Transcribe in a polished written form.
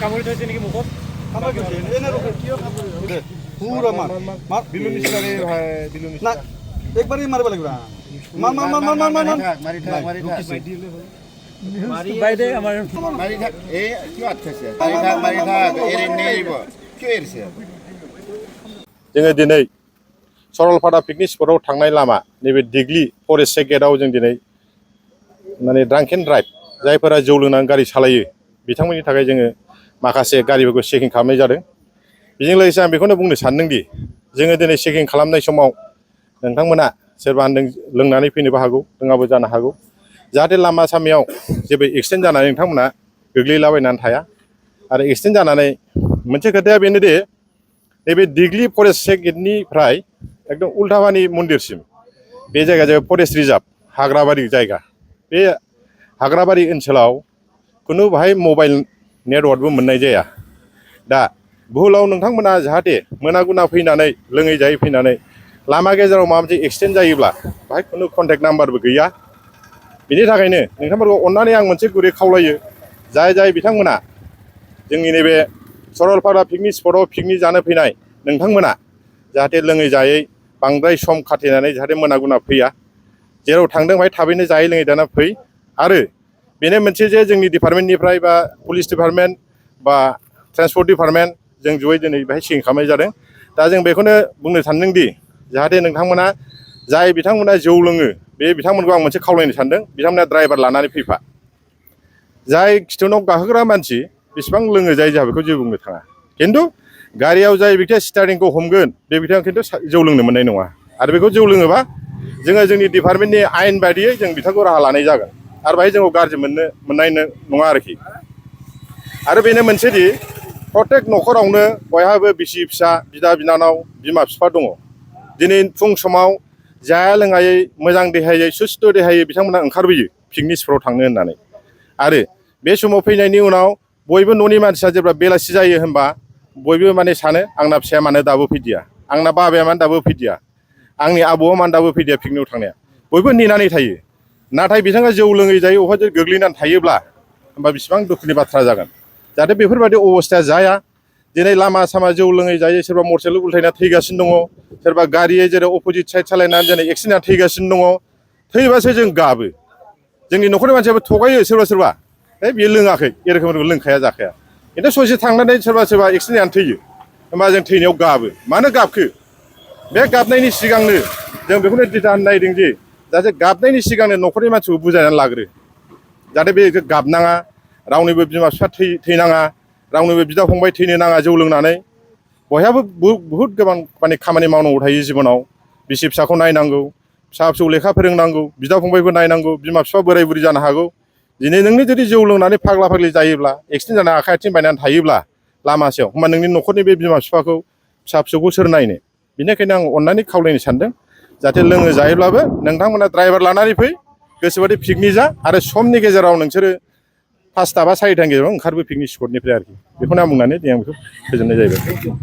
কামুৰি থৈছে নেকি মুখত? পুৰা মাৰ বিলু নিচিনাৰে ভাই বিলু নিচিনা একবাৰই মাৰিব লাগিব মাৰি থাক বাই দে আমাৰ মাৰি থাক এই কি আট খাইছে মাৰি থাক এৰিনে এৰিব কি এৰিছে जोङो दिनै सरलपारा पिकनिक स्पटआव थांनाय लामा नैबे दिग्लि फरेस्ट सेक्रेटआव जों दिनै माने ड्रांक एन्ड ड्राइभ जायफोरा जौ लोंनानै गारि सालायो बिथांमोननि थाखाय जोङो माखासे गारिफोरखौ चेकिं खालामनाय जादों। बेजों लोगोसे आं बेखौनो बुंनो सानदोंदि जोङो दिनै चेकिं खालामनाय समाव नोंथांमोना सोरबा लोंनानै फैनोबो हागौ लोङाबो जानो हागौ जाहाथे लामा सामायाव जेबो एक्सिडेन्ट जानानै नोंथांमोना गोग्लैलाबायनानै थाया आरो एक्सिडेन्ट जानानै मोनसे खोथाया बेनो दि नैबे दिग्लि फरेस्ट सेक्रेटनिफ्राय एकदम उल्टाबानि मन्दिरसिम बे जायगाया जाबाय फरेस्ट रिजार्भ हाग्राबारि जायगा बे हाग्राबारि ओनसोलाव खुनु बाहाय मबाइल नेटवर्कबो मोननाय जाया। दा भुलाव नोंथांमोना जाहाथे मोना गुना फैनानै लोङै जायै फैनानै लामा गेजेराव माबा मोनसे एक्सिडेन्ट जायोब्ला बाहाय खुनु कन्टेक्ट नाम्बारबो गैया। बिनि थाखायनो नोंथांमोनखौ अननानै आं मोनसे गुरै खावलायो जाय बिथांमोना जोंनि नैबे सरलपारा पिकनिक स्पटआव पिकनिक जानो फैनाय नोंथांमोना जाहाथे लोङै जायै बांद्राय सम खाथेनानै जाहाथे मोना गुना फैया जेराव थांदों बाहाय थाबैनो जायै लोङै दाना फै आरो बेनो मोनसे जे जोंनि डिपार्टमेन्टनिफ्राय बा पुलिस डिपार्टमेन्ट बा ट्रान्सपर्ट डिपार्टमेन्ट जों जयै दिनै बेहाय चेकिं खालामनाय जादों। दा जों बेखौनो बुंनो सानदोंदि जाहाथे नोंथांमोना जाय बिथांमोना जौ लोङो बे बिथांमोनखौ आं मोनसे खावलायनो सानदों बिथांमोना ड्राइभार लानानै फैफा जाय खिथुनाव गाखोग्रा मानसि बेसेबां लोङो जाय जोंहा बेखौ जेबो बुंनो थाङा खिन्थु गारियाव जाय बिथाङा स्टार्टिंखौ हमगोन बे बिथाङा खिन्थु जौ लोंनो मोननाय नङा आरो बेखौ जौ लोङोबा जोङो जोंनि डिपार्टमेन्टनि आयेन बायदियै जों बिथांखौ राहा लानाय जागोन आरो बाहाय जोंखौ गाज्रि मोननाय नङा आरोखि। आरो बेनो मोनसेदि प्रत्येक न'खरावनो बयहाबो बिसि फिसा बिदा बिनानाव बिमा बिफा दङ। दिनै फुं समाव जाया लोङायै मोजां देहायै सुस्थ' देहायै बिथांमोना ओंखारबोयो पिकनिक स्पटआव थांनो होननानै आरो बे समाव फैनायनि उनाव बयबो न'नि मानसिया जेब्ला बेलासि जायो होनबा बयबो माने सानो आंना फिसाया मानो दाबो फैदिया आंना बाबाया मानो दाबो फैदिया आंनि आबौआ मानो दाबो फैदिया पिकनिकआव थांनाया बयबो नेनानै थायो। नाथाय बिथाङा जौ लोङै जायै अबेबा गोग्लैनानै थायोब्ला होमबा बेसेबां दुखुनि बाथ्रा जागोन जाहाथे बेफोरबायदि अबस्थाया जाया। दिनै लामा सामा जौ लोङै जायै सोरबा मटरसाइकेल उल्थायना थैगासिनो दङ सोरबा गारियै जेरै अपजिट साइड सालायनानै दिनै एक्सिडेन्ट थैगासिनो दङ थैबासो जों गाबो जोंनि न'खरनि मानसियाबो थगायो सोरबा है बियो लोङाखै ए रोखोमफोरखौ लोंखाया जाखाया खिन्थु ससे थांनानै सोरबा एक्सिडेन्ट जानानै थैयो होमबा जों थैनायाव गाबो मानो गाबखो बे गाबनायनि सिगांनो जों बेखौनो दिथा नायदों दि जाहाथे गाबनायनि सिगांनो न'खरनि मानसिखौ बुजायनानै लाग्रो जाहाथे बे गाबनाङा रावनिबो बिमा बिफा थैनाङा रावनिबो बिदा फंबाय थैनो नाङा जौ लोंनानै बयहाबो बुहुद गोबां माने खामानि मावनांगौ थायो जिबनाव बिसि फिसाखौ नायनांगौ फिसा फिसौ लेखा फोरोंनांगौ बिदा फंबायखौ नायनांगौ बिमा बिफा बोराय बुरि जानो हागौ। दिनै नोंनि जुदि जौ लोंनानै फाग्ला फाग्लि जायोब्ला एक्सिडेन्ट जाना आखाइ आथिं बायनानै थायोब्ला लामा सायाव होमबा नोंनि न'खरनि बे बिमा बिफाखौ फिसा फिसौखौ सोर नायनो बेनिखायनो आं अननानै खावलायनो सानदों जाहाथे लोङो जायोब्लाबो नोंथांमोना ड्राइभार लानानै फै गोसोबायदि पिकनिक जा आरो समनि गेजेराव नोंसोरो 5टा बा 4टानि गेजेराव ओंखारबो पिकनिक स्पटनिफ्राय आरोखि बेखौनो आं बुंनानै आं बेखौ फोजोबनाय जाहैबाय।